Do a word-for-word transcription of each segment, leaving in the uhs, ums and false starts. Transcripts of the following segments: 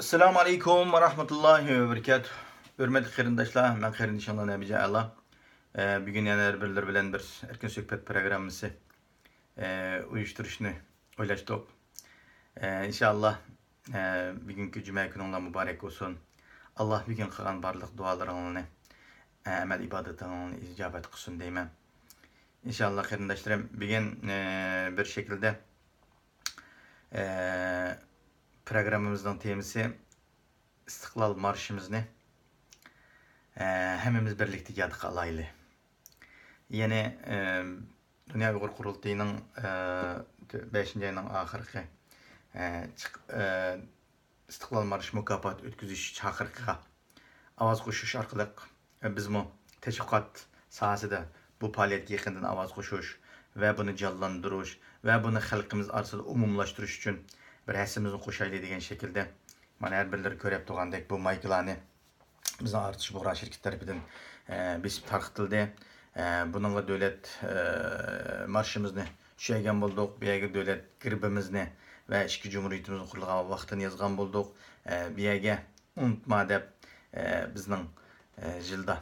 ئەسسالامۇ ئەلەيكۇم ۋە رەھمەتۇللاھى ۋە بەرىكاتۇھ. ھۆرمەتلىك قېرىنداشلار، مەن قېرىندىشىڭلار نەبىجان ئەلا. ئە، بۈگۈن يەنە ھەر بىرلىرى بىلەن بىر ئەركىن سۆھبەت پروگراممىسى، ئە، ئۇيۇشتۇرۇشنى ئويلاشتۇق. ئە، ئىنشائاللا، ئە، بۈگۈنكى جۈمە كۈنۈڭلار مۇبارەك بولسۇن. ئاللا بۈگۈن قىلغان بارلىق دۇئالىرىڭلارنى، ئە، ئەمەل ئىبادىتىڭلارنى ئىجابەت قىلسۇن دەيمەن. ئىنشائاللا قېرىنداشلىرىم، بۈگۈن، ئە، بىر شەكىلدە، ئە، پروگراممىمىزنىڭ تېمىسى ئىستىقلال مارشىمىزنى، ئە، ھەممىمىز بىرلىكتە يادقا ئالايلى. يەنى، ئە، دۇنيا ئۇيغۇر قۇرۇلتىيىنىڭ، ئە، بەشىنچى ئاينىڭ ئاخىرقى، ئە، چىق-، ئە، ئىستىقلال مارشى مۇكاپاتى ئۆتكۈزۈش چاقىرىقىغا ئاۋاز قوشۇش ئارقىلىق، ئە، بىزمۇ تەشۋىقات ساھەسىدە بۇ پائالىيەتكە يېقىندىن ئاۋاز قوشۇش ۋە بۇنى جانلاندۇرۇش ۋە بۇنى خەلقىمىز ئارىسىدا ئومۇملاشتۇرۇش ئۈچۈن بىر ھەسسىمىزنى قوشايلى دېگەن شەكىلدە، مانا ھەر بىرلىرى كۆرۈپ تۇرغاندەك بۇ مايكىلارنى بىزنىڭ ئارتىش بۇغرا شىركىتى تەرىپىدىن، ئە، بېسىپ تارقىتىلدى. ئە، بۇنىڭغا دۆلەت، ئە، مارشىمىزنى چۈشەرگەن بولدۇق. بۇ يەرگە دۆلەت گېربىمىزنى ۋە ئىككى جۇمھۇرىيىتىمىزنى قۇرۇلغان ۋاقتىنى يازغان بولدۇق. ئە، بۇ يەرگە ئۇنتۇما دەپ، ئە، بىزنىڭ، ئە، يىلدا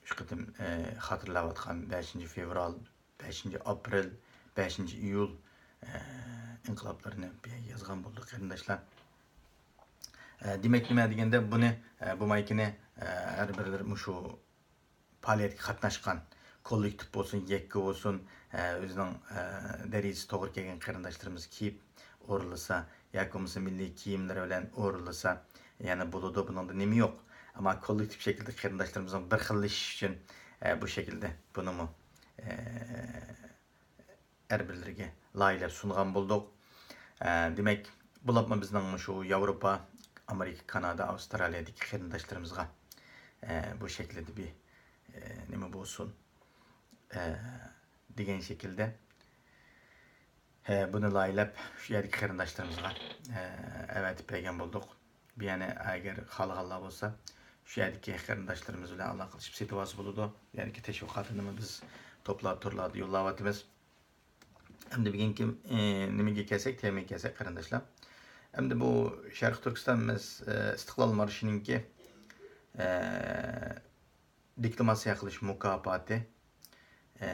ئۈچ قېتىم، ئە، خاتىرىلەۋاتقان بەشىنچى فېۋرال، بەشىنچى ئاپرېل، بەشىنچى ئىيۇل، ئە، ئىنقىلابلىرىنى بۇ يەرگە يازغان بولدۇق، قېرىنداشلار. ئە، دېمەك، نېمە دېگەندە، بۇنى، ئە، بۇ مايكىنى، ئە، ھەر بىرلىرى مۇشۇ پائالىيەتكە قاتناشقان كوللېكتىپ بولسۇن، يەككە بولسۇن، ئە، ئۆزىنىڭ، ئە، دەرىجىسى توغرا كەلگەن قېرىنداشلىرىمىز كىيىپ ئورۇنلىسا ياكى بولمىسا مىللىي كىيىملىرى بىلەن ئورۇنلىسا يەنە بولىدۇ، بۇنىڭدا نېمە يوق. ئەمما كوللېكتىپ شەكىلدە قېرىنداشلىرىمىزنىڭ بىر خىللىشىشى ئۈچۈن، ئە، بۇ شەكىلدە بۇنىمۇ، ئە، ھەر بىرلىرىگە لايىھەلەپ سۇنغان بولدۇق. ئە، دېمەك، بولۇپمۇ بىزنىڭ مۇشۇ ياۋروپا، ئامېرىكا، كانادا، ئاۋسترالىيەدىكى قېرىنداشلىرىمىزغا، ئە، بۇ شەكىلدە بىر، ئە، نېمە بولسۇن، ئە، دېگەن شەكىلدە، ئە، بۇنى لايىھەلەپ شۇ يەردىكى قېرىنداشلىرىمىزغا، ئە، ئەۋەتىپ بەرگەن بولدۇق. بۇ يەنى ئەگەر خالىغانلار بولسا، شۇ يەردىكى قېرىنداشلىرىمىز بىلەن ئالاقىلىشىپ سېتىۋالسا بولىدۇ. يەنىكى تەشۋىقاتىنىمۇ بىز توپلا تورلاردا يوللاۋاتىمىز. ئەمدى بۈگۈنكى، ئى، نېمىگە كەلسەك، تېمىگە كەلسەك، قېرىنداشلار. ئەمدى بۇ شەرقىي تۈركىستان مەس-، ئى، ئىستىقلال مارشىنىڭكى، ئى، دېكلاماتسىيە قىلىش مۇكاپاتى، ئى،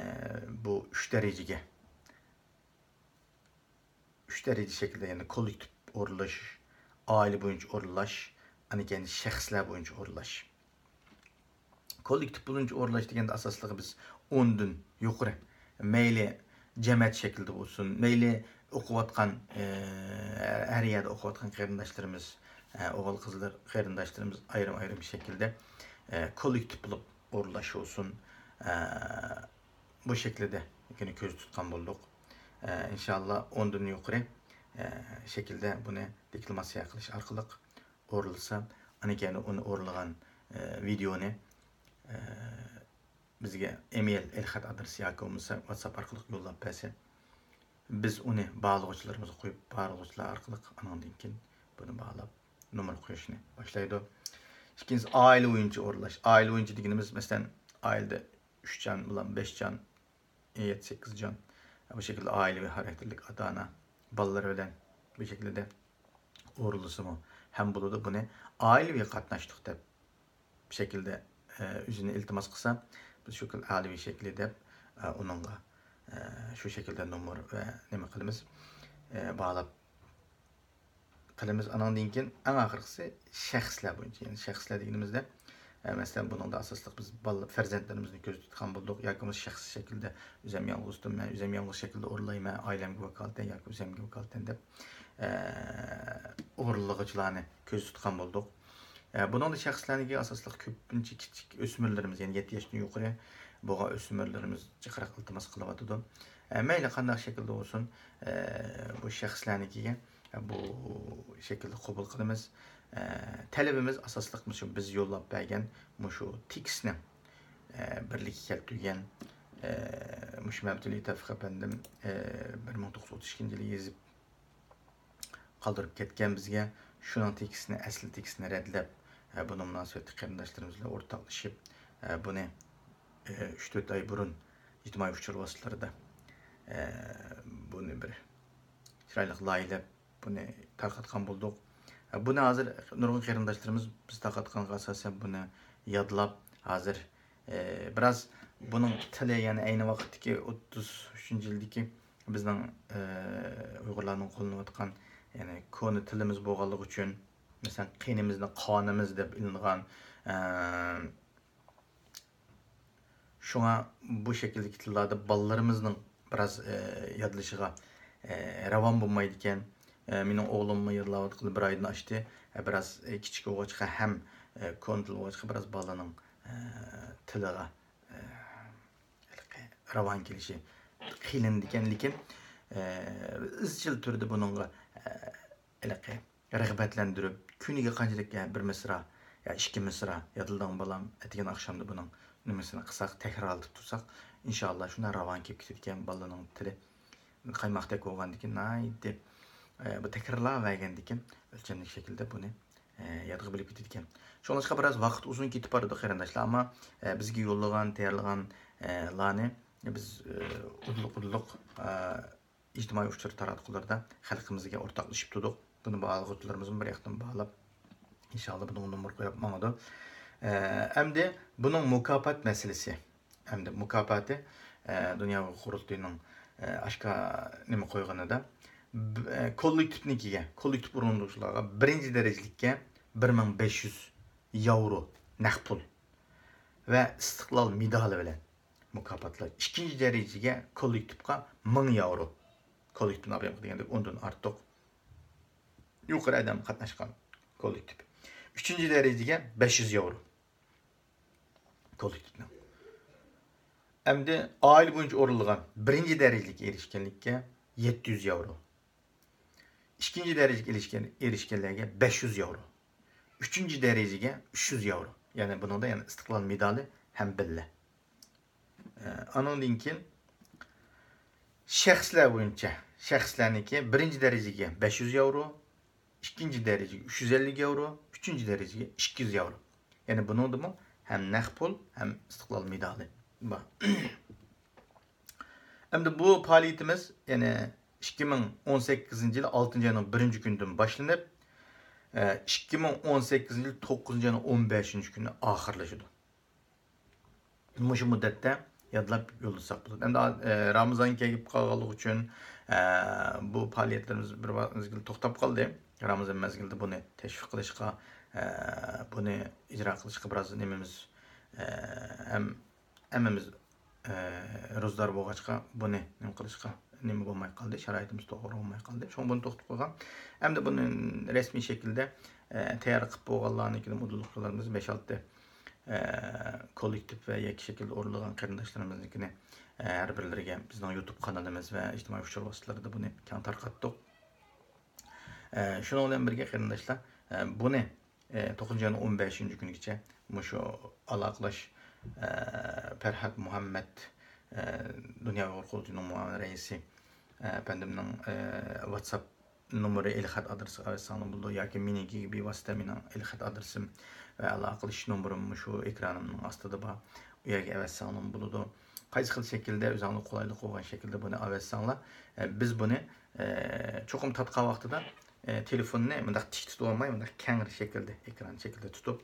بۇ ئۈچ دەرىجىگە، ئۈچ دەرىجە شەكلىدە، يەنى كوللېكتىپ ئورۇنلاش، ئائىلە بويىچە ئورۇنلاش، ئاندىن كېيىن شەخسلەر بويىچە ئورۇنلاش. كوللېكتىپ بويىچە ئورۇنلاش دېگەندە ئاساسلىقى بىز ئوندىن يۇقىرى، مەيلى جەمەت شەكلىدە بولسۇن، مەيلى ئوقۇۋاتقان، ئە، ھەر يەردە ئوقۇۋاتقان قېرىنداشلىرىمىز، ئە، ئوغۇل-قىزلار قېرىنداشلىرىمىز ئايرىم-ئايرىم شەكىلدە، ئە، كوللېكتىپ بولۇپ ئورۇنلاش بولسۇن، ئە، بۇ شەكلىدە كۆزدە تۇتقان بولدۇق. ئە، ئىنشاللا ئوندىن يۇقىرى، ئە، شەكىلدە بۇنى دېكلاماتسىيە قىلىش ئارقىلىق ئورۇنلىسا، ئاندىن كېيىن ئۇنى ئورۇنلىغان، ئە، ۋىدېئونى، ئە، بىزگە ئېمېيل، ئېلخەت ئادرېسى ياكى بولمىسا ۋاتساپ ئارقىلىق يوللاپ بەرسە، بىز ئۇنى باھالىغۇچىلىرىمىزغا قويۇپ، باھالىغۇچىلار ئارقىلىق ئانىڭدىن كېيىن بۇنى باھالاپ نومۇر قويۇشنى باشلايدۇ. ئىككىنچىسى، ئائىلە بويىچە ئورۇنلاش. ئائىلە بويىچە دېگىنىمىز، مەسىلەن، ئائىلىدە ئۈچ جان بولۇپ، بەش جان، يەتتە، سەككىز جان، بۇ شەكىلدە ئائىلىۋى خاراكتېرلىك ئاتا-ئانا بالىلىرى بىلەن بۇ شەكىلدە ئورۇنلىسىمۇ ھەم بولىدۇ. بۇنى ئائىلىۋى قاتناشتۇق دەپ شەكىلدە، ئە، ئۆزىنى ئىلتىماس قىلسا، بىز شۇ خىل ئائىلىۋى شەكلى دەپ، ئە، ئۇنىڭغا، ئە، شۇ شەكىلدە نومۇر ۋە نېمە قىلىمىز، ئە، باھالاپ قىلىمىز. ئانىڭدىن كېيىن ئەڭ ئاخىرقىسى شەخسلەر بويىچە. يەنى شەخسلەر دېگىنىمىزدە، ئە، مەسىلەن، بۇنىڭدا ئاساسلىق بىز بالىلار، پەرزەنتلىرىمىزنى كۆزدە تۇتقان بولدۇق ياكى بولمىسا شەخس شەكلىدە ئۆزۈم يالغۇزدۇم، مەن ئۆزۈم يالغۇز شەكىلدە ئورۇنلايمەن، ئائىلەمگە ۋاكالىتەن ياكى ئۆزۈمگە ۋاكالىتەن دەپ، ئە، ئورۇنلىغۇچىلارنى كۆزدە تۇتقان بولدۇق. ئە، بۇنىڭدا شەخسلەرنىڭكى ئاساسلىق كۆپىنچە كىچىك ئۆسمۈرلىرىمىز، يەنى يەتتە ياشتىن يۇقىرى بولغان ئۆسمۈرلىرىمىز جىقراق ئىلتىماس قىلىۋاتىدۇ. ئە، مەيلى قانداق شەكىلدە بولسۇن، ئە، بۇ شەخسلەرنىڭكىگە بۇ شەكىلدە قوبۇل قىلىمىز. ئە، تەلىپىمىز ئاساسلىق مۇشۇ بىز يوللاپ بەرگەن مۇشۇ تېكىستنى، ئە، بىرلىككە كەلتۈرگەن، ئە، مۇشۇ مەبدۇلى تەۋپىق ئەپەندىم، ئە، بىر مىڭ توققۇز يۈز ئوتتۇز ئىككىنچى يىلى يېزىپ قالدۇرۇپ كەتكەن بىزگە، شۇنىڭ تېكىستىنى، ئەسلى تېكىستىنى رەتلەپ، ئە، بۇنىڭ مۇناسىۋەتلىك قېرىنداشلىرىمىز بىلەن ئورتاقلىشىپ، ئە، بۇنى، ئە، ئۈچ تۆت ئاي بۇرۇن ئىجتىمائىي ئۇچۇر ۋاسىتىلىرىدا، ئە، بۇنى بىر چىرايلىق لايىھەلەپ، بۇنى تارقاتقان بولدۇق. بۇنى ھازىر نۇرغۇن قېرىنداشلىرىمىز بىز تارقاتقانغا ئاساسەن بۇنى يادلاپ، ھازىر، ئى، بىراز بۇنىڭ تىلى، يەنى ئەينى ۋاقىتتىكى ئوتتۇز ئۈچىنچى يىلدىكى بىزنىڭ، ئى، ئۇيغۇرلارنىڭ قوللىنىۋاتقان، يەنى كونا تىلىمىز بولغانلىقى ئۈچۈن، مەسىلەن، قېنىمىزنى قانىمىز دەپ ئېلىنغان، ئى، شۇڭا بۇ شەكىلدىكى تىللاردا بالىلىرىمىزنىڭ بىراز، ئى، يادلىشىغا، ئى، راۋان بولمايدىكەن. ئى، مېنىڭ ئوغلۇممۇ يادلاۋاتقىلى بىر ئايدىن ئاشتى. ئى، بىراز، ئى، كىچىك بولغاچقا ھەم، ئى، كونا تىل بولغاچقا بىراز بالىنىڭ، ئى، تىلىغا، ئى، ھېلىقى راۋان كېلىشى قىينىلىدىكەن. لېكىن، ئى، ئىزچىل تۈردە بۇنىڭغا، ئى، ھېلىقى رىغبەتلەندۈرۈپ، كۈنىگە قانچىلىك، يا بىر مىسرا، يا ئىككى مىسرا يادلىدىڭ بالام، ئەتىگەن ئاخشامدا بۇنىڭ نېمىسىنى قىلساق، تەكرارلىتىپ تۇرساق، ئىنشاللا شۇنداق راۋان كېلىپ كېتىدىكەن بالىنىڭ تىلى. قايماقتەك بولغاندىكىن ناھايىتى، ئە، بۇ تەكرارلاۋەرگەندىكىن ئۆلچەملىك شەكىلدە بۇنى، ئە، يادقا بىلىپ كېتىدىكەن. شۇڭلاشقا بىراز ۋاقىت ئۇزۇن كېتىپ بارىدۇ قېرىنداشلار، ئەمما، ئە، بىزگە يوللىغان، تەييارلىغان، ئە، لارنى بىز، ئە، ئۇدۇللۇق، ئۇدۇللۇق، ئە، ئىجتىمائىي ئۇچۇر تاراتقۇلىرىدا خەلقىمىزگە ئورتاقلىشىپ تۇردۇق. بۇنى باھالىغۇچىلىرىمىزمۇ بىر ياقتىن باھالاپ، ئىنشاللا بۇنىڭغا نومۇر قويۇپ ماڭىدۇ. ئە، ئەمدى بۇنىڭ مۇكاپات مەسىلىسى. ئەمدى مۇكاپاتى، ئە، دۇنيا ئۇيغۇر قۇرۇلتىيىنىڭ، ئە، ئاشكارا نېمە قويغىنىدا، ب-، ئە، كوللېكتىپنىڭكىگە، كوللېكتىپ ئورۇندىغۇچىلارغا بىرىنچى دەرىجىلىككە بىر مىڭ بەش يۈز ياۋرو نەق پۇل ۋە ئىستىقلال مېدالى بىلەن مۇكاپاتلاش. ئىككىنچى دەرىجىگە كوللېكتىپقا مىڭ ياۋرو. كوللېكتىپنى ئاپىرىمغا دېگەندە ئوندىن ئارتۇق يۇقىرى ئادەم قاتناشقان كوللېكتىپ. ئۈچىنچى دەرىجىگە بەش يۈز ياۋرو. كوللېكتىپنىڭ. ئەمدى ئائىلە بويىچە ئورۇنلىغان بىرىنچى دەرىجىلىككە ئېرىشكەنلىككە يەتتە يۈز ياۋرو. ئىككىنچى دەرىجىگە ئېرىشكەن، ئېرىشكەنلەرگە بەش يۈز ياۋرو. ئۈچىنچى دەرىجىگە ئۈچ يۈز ياۋرو. يەنى بۇنىڭدا يەنە ئىستىقلال مېدالى ھەم بىللە. ئە، ئانىڭدىن كېيىن شەخسلەر بويىچە، شەخسلەرنىڭكى بىرىنچى دەرىجىگە بەش يۈز ياۋرو، ئىككىنچى دەرىجىگە ئۈچ يۈز ئەللىك ياۋرو، ئۈچىنچى دەرىجىگە ئىككى يۈز ياۋرو. يەنى بۇنىڭدىمۇ ھەم نەق پۇل، ھەم ئىستىقلال مېدالى بار. ئەمدى بۇ پائالىيىتىمىز يەنى ئىككى مىڭ ئون سەككىزىنچى يىل ئالتىنچى ئاينىڭ بىرىنچى كۈنىدىن باشلىنىپ، ئىككى مىڭ ئون سەككىزىنچى يىل توققۇزىنچى ئاينىڭ ئون بەشىنچى كۈنى ئاخىرلىشىدۇ. مۇشۇ مۇددەتتە يادلاپ يوللىساق بولىدۇ. ئەمدى، ئە، رامىزان كېلىپ قالغانلىقى ئۈچۈن، ئە، بۇ پائالىيەتلىرىمىز بىر ۋاق-، مەزگىل توختاپ قالدى. رامىزان مەزگىلىدە بۇنى تەشۋىق قىلىشقا، ئە، بۇنى ئىجرا قىلىشقا بىراز نېمىمىز، ئە، ھەم ھەممىمىز، ئە، روزدار بولغاچقا، بۇنى نېمە قىلىشقا نېمە بولماي قالدى، شارائىتىمىز توغرا بولماي قالدى. شۇڭا بۇنى توختىتىپ قويغان. ئەمدى بۇنى رەسمىي شەكىلدە، ئە، تەييار قىلىپ بولغانلارنىڭكىنى مۇدىرلىق قىلىمىز، بەش-ئالتە، ئە، كوللېكتىپ ۋە يەككە شەكىلدە ئورۇنلىغان قېرىنداشلىرىمىزنىڭكىنى، ئە، ھەر بىرلىرىگە بىزنىڭ يۇتۇب قانىلىمىز ۋە ئىجتىمائىي ئۇچۇر ۋاسىتىلىرىدا بۇنى كەڭ تارقاتتۇق. ئە، شۇنىڭ بىلەن بىرگە قېرىنداشلار، ئە، بۇنى ئى، توققۇزىنچى ئاينىڭ ئون بەشىنچى كۈنىگىچە مۇشۇ ئالاقىلەش، ئە، پەرھات مۇھەممەت، ئە، دۇنيا ئۇيغۇر قۇرۇلتىيىنىڭ مۇئاۋىن رەئىسى، ئە، ئەپەندىمنىڭ، ئە، ۋاتساپ نومۇرى، ئېلخەت ئادرېسىغا ئەۋەتسەڭلار بولىدۇ ياكى مېنىڭكىگە بىۋاسىتە مېنىڭ ئېلخەت ئادرېسىم ۋە ئالاقىلىشىش نومۇرۇم مۇشۇ ئېكرانىمنىڭ ئاستىدا بار. ئۇ يەرگە ئەۋەتسەڭلارمۇ بولىدۇ. قايسى خىل شەكىلدە ئۆزۈڭلارغا قولايلىق بولغان شەكىلدە بۇنى ئەۋەتسەڭلار، ئە، بىز بۇنى، ئە، چوقۇم تارتقان ۋاقتىدا، ئە، تېلېفوننى مۇنداق تىك تۇتۇۋالماي، مۇنداق كەڭرى شەكىلدە، ئېكران شەكلىدە تۇتۇپ،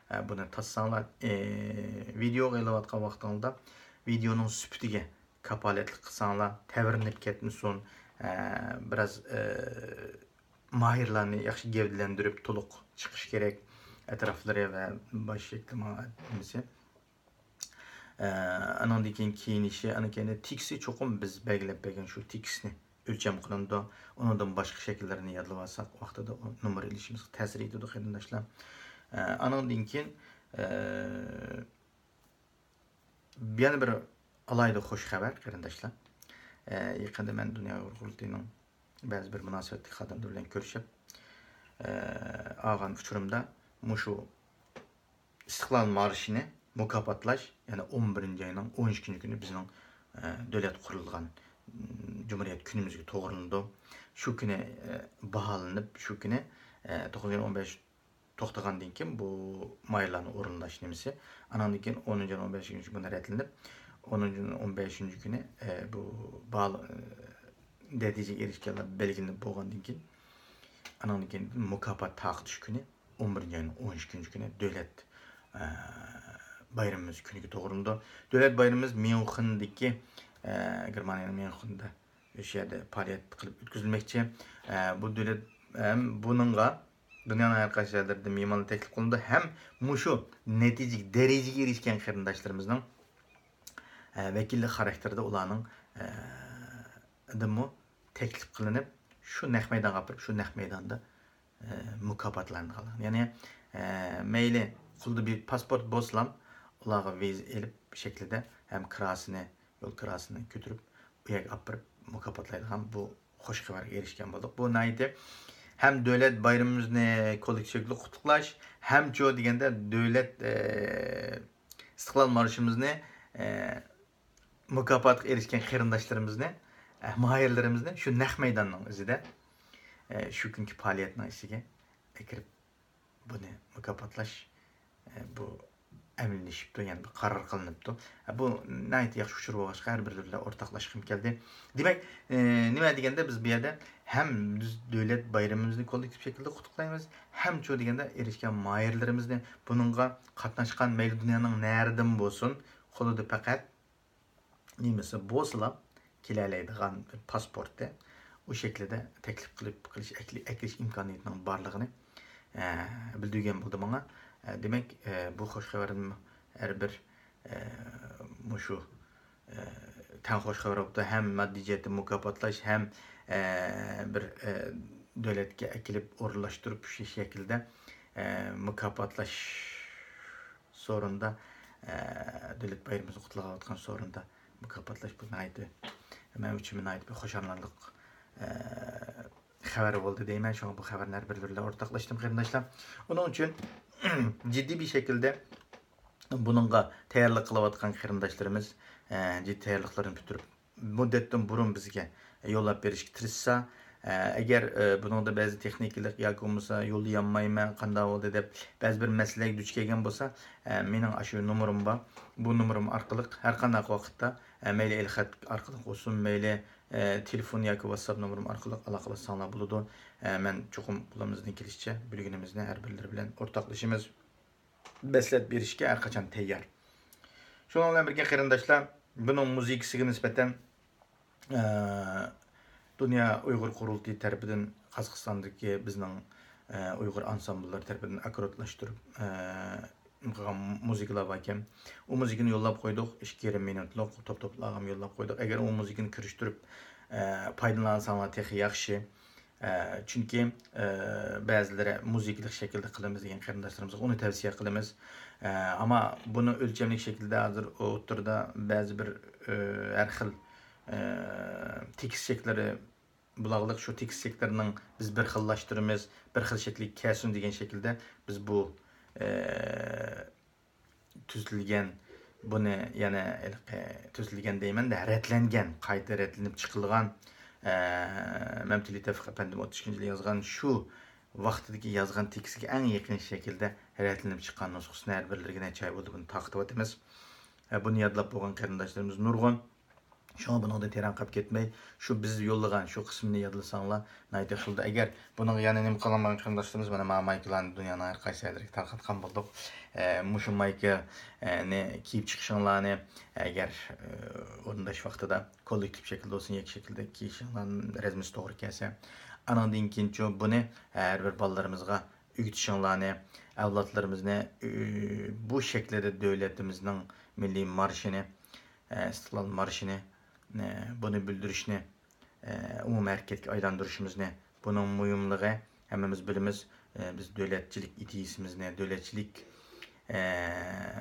ئە، بۇنى تارتساڭلار، ئە، ۋىدېئوغا ئېلىۋاتقان ۋاقتىڭلاردا ۋىدېئونىڭ سۈپىتىگە كاپالەتلىك قىلساڭلار، تەۋرىنىپ كەتمىسۇن، ئە، بىراز، ئە، ماھىرلارنى ياخشى گەۋدىلەندۈرۈپ، تولۇق چىقىش كېرەك، ئەتراپلىرى ۋە باش شەكلى نېمىسى. ئە، ئانىڭدىن كېيىن كىيىنىشى، ئاندىن كېيىن تېكىستى چوقۇم بىز بەلگىلەپ بەرگەن شۇ تېكىستنى ئۆلچەم قىلىنىدۇ. ئۇنىڭدىن باشقا شەكىللىرىنى يادلىۋالساق، ۋاقتىدا ئۇ نومۇر ئېلىشىمىزغا تەسىر يېتىدۇ، قېرىنداشلار. ئە، ئانىڭدىن كېيىن، ئە، يەنە بىر ئالاھىدە خۇش خەۋەر، قېرىنداشلار. ئە، يېقىندا مەن دۇنيا ئۇيغۇر قۇرۇلتىيىنىڭ بەزى بىر مۇناسىۋەتلىك خادىملىرى بىلەن كۆرۈشۈپ، ئە، ئالغان ئۇچۇرۇمدا مۇشۇ ئىستىقلال مارشىنى مۇكاپاتلاش، يەنى ئون بىرىنچى ئاينىڭ ئون ئىككىنچى كۈنى بىزنىڭ، ئە، دۆلەت قۇرۇلغان، م، جۇمھۇرىيەت كۈنىمىزگە توغرىلىنىدۇ. شۇ كۈنى، ئە، باھالىنىپ، شۇ كۈنى، ئە، توققۇزىنچى ئاينىڭ ئون بەش توختىغاندىن كېيىن بۇ ماھىرلارنى ئورۇنداش نېمىسى. ئاناندىن كېيىن ئونىنچى ئاينىڭ ئون بەشىنچى كۈنى بۇنى رەتلىنىپ، ئونىنچى ئاينىڭ ئون بەشىنچى كۈنى، ئە، بۇ باھا-، ئە، نەتىجىگە ئېرىشكەنلەر بەلگىلىنىپ بولغاندىن كېيىن، ئانىڭدىن كېيىن مۇكاپات تارقىتىش كۈنى ئون بىرىنچى ئاينىڭ ئون ئىككىنچى كۈنى دۆلەت، ئە، بايرىمىمىز كۈنىگە توغرىلىنىدۇ. دۆلەت بايرىمىمىز ميۇنخېندىكى، ئە، گېرمانىيەنىڭ ميۇنخېنىدا، ئۆشە يەردە پائالىيەت قىلىپ ئۆتكۈزۈلمەكچى. ئە، بۇ دۆلەت ھەم بۇنىڭغا دۇنيانىڭ ھەر قايسى شەھەرلىرىدىن مېھمانلار تەكلىپ قىلىنىدۇ ھەم مۇشۇ نەتىجىگە، دەرىجىگە ئېرىشكەن قېرىنداشلىرىمىزنىڭ، ئە، ۋەكىللىك خاراكتېرىدە ئۇلارنىڭ، ئە، دىنمۇ تەكلىپ قىلىنىپ، شۇ نەق مەيدانغا ئاپىرىپ، شۇ نەق مەيداندا، ئە، مۇكاپاتلىنىدىغانلىقىنى. يەنى، ئە، مەيلى قولىدا بىر پاسپورت بولسىلا، ئۇلارغا ۋىزا ئېلىپ شەكلىدە ھەم كىراسىنى، يول كىراسىنى كۆتۈرۈپ، ئۇ يەرگە ئاپىرىپ مۇكاپاتلايدىغان بۇ خۇش خەۋەرگە ئېرىشكەن بولدۇق. بۇ ناھايىتى ھەم دۆلەت بايرىمىمىزنى كوللېكتىپ شەكىلدە قۇتلۇقلاش، ھەمچۇ دېگەندە دۆلەت، ئە، ئىستىقلال مارشىمىزنى، ئە، مۇكاپاتقا ئېرىشكەن قېرىنداشلىرىمىزنى، ئە، ماھىرلىرىمىزنى شۇ نەق مەيداننىڭ ئۆزىدە، ئە، شۇ كۈنكى پائالىيەتنىڭ ئىچىگە ئەكىرىپ، بۇنى مۇكاپاتلاش، ئە، بۇ ئەمەلىيلىشىپتۇ، يەنى بۇ قارار قىلىنىپتۇ. ئە، بۇ ناھايىتى ياخشى ئۇچۇر بولغاچقا، ھەر بىرى بىلەن ئورتاقلاشقۇم كەلدى. دېمەك، ئە، نېمە دېگەندە، بىز بۇ يەردە ھەم بىز دۆلەت بايرىمىمىزنى كوللېكتىپ شەكىلدە قۇتلۇقلايمىز، ھەم شۇ دېگەندە ئېرىشكەن ماھىرلىرىمىزنى، بۇنىڭغا قاتناشقان مەيلى دۇنيانىڭ نەرىدىن بولسۇن، قولىدا پەقەت نېمىسى بولسىلا كېلەلەيدىغان بىر پاسپورتى، ئۇ شەكلىدە تەكلىپ قىلىپ قىلىش، ئەكلى-، ئەكىلىش ئىمكانىيىتىنىڭ بارلىقىنى، ئە، بىلدۈرگەن بولدى ماڭا. ئە، دېمەك، ئە، بۇ خۇش خەۋەرنى ھەر بىر، ئە، مۇشۇ، ئە، تەڭ خۇش خەۋەر بولۇپتۇ. ھەم ماددىي جەھەتتىن مۇكاپاتلاش، ھەم، ئە، بىر، ئە، دۆلەتكە ئەكېلىپ ئورۇنلاشتۇرۇپ شۇ شەكىلدە، ئە، مۇكاپاتلاش سورۇندا، ئە، دۆلەت بايرىمىمىزنى قۇتلۇقلاۋاتقان سورۇندا مۇكاپاتلاش، بۇ ناھايىتى، مەن ئۈچۈن ناھايىتى بىر خۇشاللىنارلىق، ئە، خەۋەر بولدى دەيمەن. شۇڭا بۇ خەۋەرنى ھەر بىرلىرى بىلەن ئورتاقلاشتىم، قېرىنداشلار. ئۇنىڭ ئۈچۈن جىددىي بىر شەكىلدە بۇنىڭغا تەييارلىق قىلىۋاتقان قېرىنداشلىرىمىز، ئە، جىددىي تەييارلىقلىرىنى پۈتتۈرۈپ، مۇددەتتىن بۇرۇن بىزگە يوللاپ بېرىشكە تىرىشسا، ئە، ئەگەر، ئە، بۇنىڭدا بەزى تېخنىكىلىق ياكى بولمىسا يوللىيالمايمەن، قانداق بولدى دەپ بەزى بىر مەسىلىلەرگە دۇچ كەلگەن بولسا، ئە، مېنىڭ ئاشۇ نومۇرۇم بار. بۇ نومۇرۇم ئارقىلىق ھەر قانداق ۋاقىتتا، ئە، مەيلى ئېلخەت ئارقىلىق بولسۇن، مەيلى، ئە، تېلېفون ياكى ۋاتساپ نومۇرۇم ئارقىلىق ئالاقىلەشسەڭلار بولىدۇ. ئە، مەن چوقۇم قولىمىزدىن كېلىشىچە بىلگىنىمىزنى ھەر بىرلىرى بىلەن ئورتاقلىشىمىز. مەسلىھەت بېرىشكە ھەر قاچان تەييار. شۇنىڭ بىلەن بىرگە، قېرىنداشلار، بۇنىڭ مۇزىكىسىغا نىسبەتەن، ئە، دۇنيا ئۇيغۇر قۇرۇلتىيى تەرىپىدىن قازاقىستاندىكى بىزنىڭ، ئە، ئۇيغۇر ئانسامبىللىرى تەرىپىدىن ئاككوردلاشتۇرۇپ، ئە، قىلغان مۇزىكىلار باركەن. ئۇ مۇزىكىنى يوللاپ قويدۇق، ئىككى يېرىم مىنۇتلۇق توپ-توپلارغا يوللاپ قويدۇق. ئەگەر ئۇ مۇزىكىنى كىرىشتۈرۈپ، ئە، پايدىلانساڭلار تېخى ياخشى. ئە، چۈنكى، ئە، بەزىلىرى مۇزىكىلىق شەكىلدە قىلىمىز دېگەن قېرىنداشلىرىمىزغا ئۇنى تەۋسىيە قىلىمىز. ئە، ئەمما بۇنى ئۆلچەملىك شەكىلدە ھازىر ئوتتۇرىدا بەزى بىر، ئە، ھەر خىل، ئە، تېكىست شەكىللىرى بولغانلىق، شۇ تېكىست شەكىللىرىنىڭ بىز بىر خىللاشتۇرىمىز، بىر خىل شەكىلگە كەلسۇن دېگەن شەكىلدە بىز بۇ، ئە، تۈزىتىلگەن، بۇنى يەنە ھېلىقى تۈزىتىلگەن دەيمەن-دە، رەتلەنگەن، قايتا رەتلىنىپ چىقىلغان، ئە، مەمتىلى تەۋپىق ئەپەندىم ئوتتۇز ئىككىنچى يىلى يازغان شۇ ۋاقتىدىكى يازغان تېكىستىگە ئەڭ يېقىن شەكىلدە رەتلىنىپ چىققان نۇسخىسىنى ھەر بىرلىرىگە نەچچە ئاي بولدى بۇنى تارقىتىۋاتىمىز. ئە، بۇنى يادلاپ بولغان قېرىنداشلىرىمىز نۇرغۇن. شۇڭا بۇنىڭدىن تەيران قېلىپ كەتمەي، شۇ بىز يوللىغان شۇ قىسمىنى يادلىساڭلار ناھايىتى ياخشى بولىدۇ. ئەگەر بۇنىڭغا يەنە نېمە قىلالمىغان قېرىنداشلىرىمىز، مانا، ما مايكىلارنى دۇنيانىڭ ھەر قايسى يەرلىرىگە تارقاتقان بولدۇق. ئە، مۇشۇ مايكىنى كىيىپ چىقىشىڭلارنى، ئەگەر، ئە، ئورۇنداش ۋاقتىدا كوللېكتىپ شەكىلدە بولسۇن، يەككە شەكىلدە كىيىشىڭلارنىڭ رەزمىسى توغرا كەلسە، ئانىڭدىن كېيىنچۇ بۇنى ھەر بىر بالىلىرىمىزغا ئۆگىتىشىڭلارنى، ئەۋلادلىرىمىزنى، ئۆ-، بۇ شەكىلدە دۆلىتىمىزنىڭ مىللىي مارشىنى، ئە، ئىستىقلال مارشىنى، ئە، بۇنى بىلدۈرۈشنى، ئە، ئومۇمىي ھەرىكەتكە ئايلاندۇرۇشىمىزنى، بۇنىڭ مۇھىملىقى، ھەممىمىز بىلىمىز، ئە، بىز دۆلەتچىلىك ئىدىيىسىمىزنى، دۆلەتچىلىك، ئە،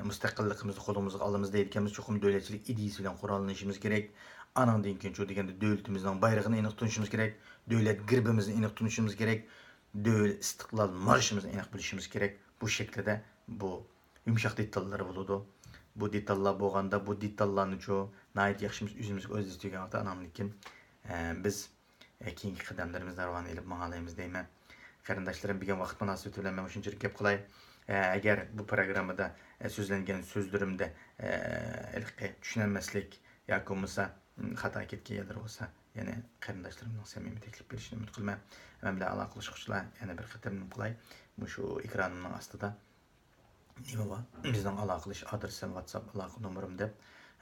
مۇستەقىللىقىمىزنى قولىمىزغا ئالىمىز دەيدىكەنمىز، چوقۇم دۆلەتچىلىك ئىدىيىسى بىلەن قوراللىنىشىمىز كېرەك. ئانىڭدىن كېيىن شۇ دېگەندە دۆلىتىمىزنىڭ بايرىقىنى ئېنىق تونۇشىمىز كېرەك، دۆلەت گېربىمىزنى ئېنىق تونۇشىمىز كېرەك، دۆل-، ئىستىقلال مارشىمىزنى ئېنىق بىلىشىمىز كېرەك. بۇ شەكىلدە بۇ يۇمشاق دېتاللىرى بولىدۇ. بۇ دېتاللار بولغاندا، بۇ دېتاللارنىچۇ ناھايىتى ياخشى بىز ئۆزىمىزگە ئۆزلەشتۈرگەن ۋاقىتتا، ئاناندىن كېيىن، ئە، بىز، ئە، كېيىنكى قەدەملىرىمىزنى راۋان ئېلىپ ماڭالايمىز دەيمەن. قېرىنداشلىرىم، بۈگۈن ۋاقىت مۇناسىۋىتى بىلەن مەن مۇشۇنچىلىك گەپ قىلاي. ئە، ئەگەر بۇ پروگراممىدا، ئە، سۆزلەنگەن سۆزلىرىمدە، ئە، ھېلىقى چۈشىنەلمەسلىك ياكى بولمىسا، م، خاتا كەتكەن يەرلىرى بولسا، يەنە قېرىنداشلىرىمنىڭ سەمىمىي تەكلىپ بېرىشىنى ئۈمىد قىلىمەن. مەن بىلەن ئالاقىلەشكۈچىلەر يەنە بىر قېتىم نېمە قىلاي، مۇشۇ ئېكرانىمنىڭ ئاستىدا نېمە بار؟ بىزنىڭ ئالاقىلىشىش ئادرېسىم، ۋاتساپ ئالاقە نومۇرۇم دەپ،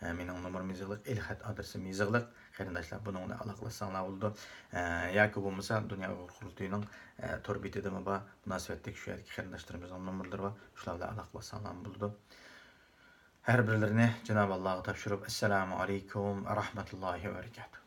ئە، مېنىڭ نومۇرۇم يېزىقلىق، ئېلخەت ئادرېسىم يېزىقلىق. قېرىنداشلار، بۇنىڭ بىلەن ئالاقىلاشساڭلار بولىدۇ. ئە، ياكى بولمىسا دۇنيا ئۇيغۇر قۇرۇلتىيىنىڭ، ئە، تور بېتىدىمۇ بار. مۇناسىۋەتلىك شۇ يەردىكى قېرىنداشلىرىمىزنىڭ نومۇرلىرى بار. شۇلار بىلەن ئالاقىلاشساڭلارمۇ بولىدۇ. ھەر بىرلىرىنى جانابى ئاللاغا تاپشۇرۇپ، ئەسسالامۇ ئەلەيكۇم ۋە رەھمەتۇللاھى ۋە بەرىكاتۇھ.